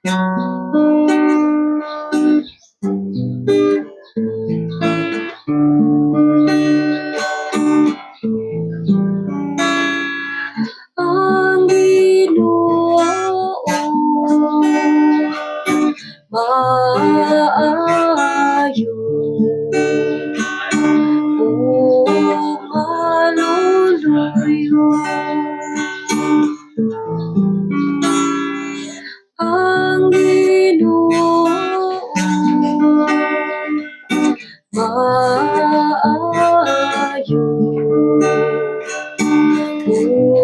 Ang Ginoo maayo ug maluluyo. Ang Ginoo maayo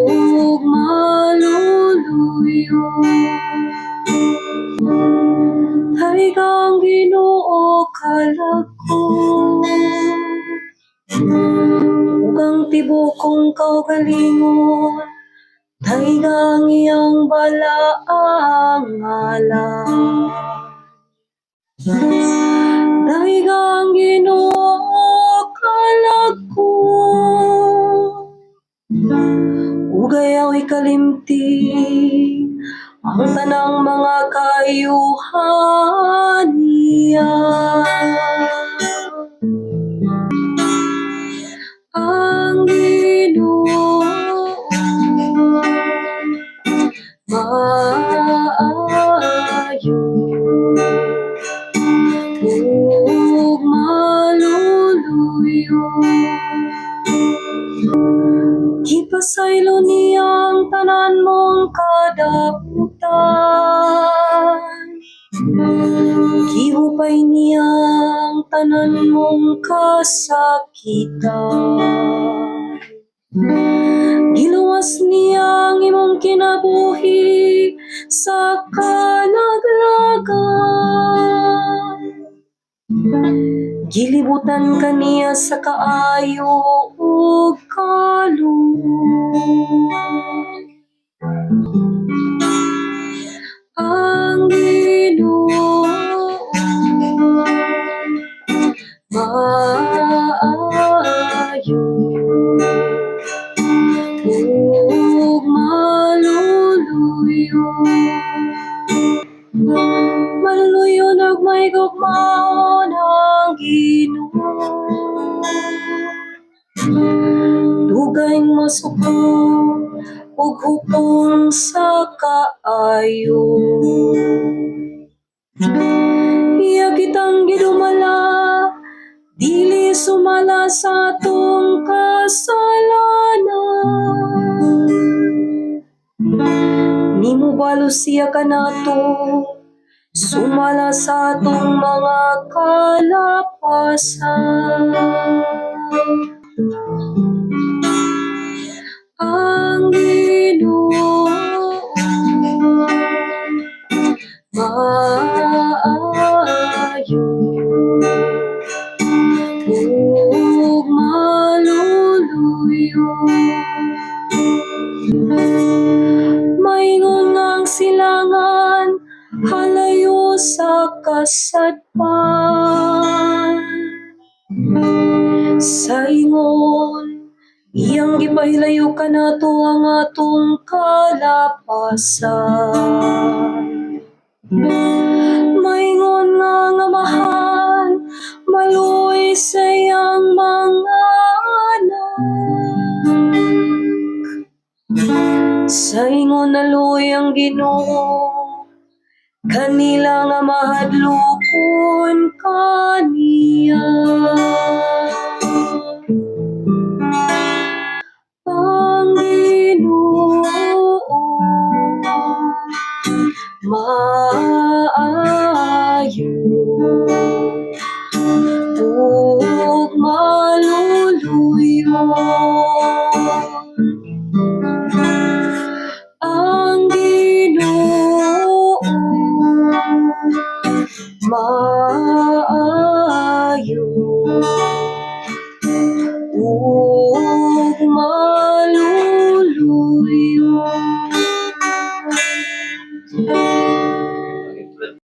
ug maluluyo. Daygang Ginoo kalag ko ug ang tibuok kong kaugalingon, daygang iyang balaang ngalan. Daygang Ginoo kalag ko ug ayaw ikalimti ang tanang mga kaayuhan niya. Ang Ginoo maayo ug maluluyo. Gipasaylo niya ang tanan mong kadautan. Gihupay niya ang tanan mong kasakitan. Giluwas niya ang imong kinabuhi sa kalaglagan. Gilibutan ka niya sa kaayo ug kaluoy. Ang Ginoo maayo ug maluluyo. Maluluyon ug may gugmaon ang Ginoo. Dugay masuko ug hupong sa kaayo. Iya kitang gidumala, dili sumala sa atong kasalanan. Nimubalo siya kanato, sumala sa atong mga kalapasan. Ang Ginoo maayo ug maluluyo. Maingon nga ang silangan halayo sa kasadpan. Sa ingon, iyang gipahilayo kanato ang atong kalapasan. Maingon nga ang Amahan maluoy sa iyang mga anak. Sa ingon, naluoy ang Ginoo kanila nga mahadlokon kaniya.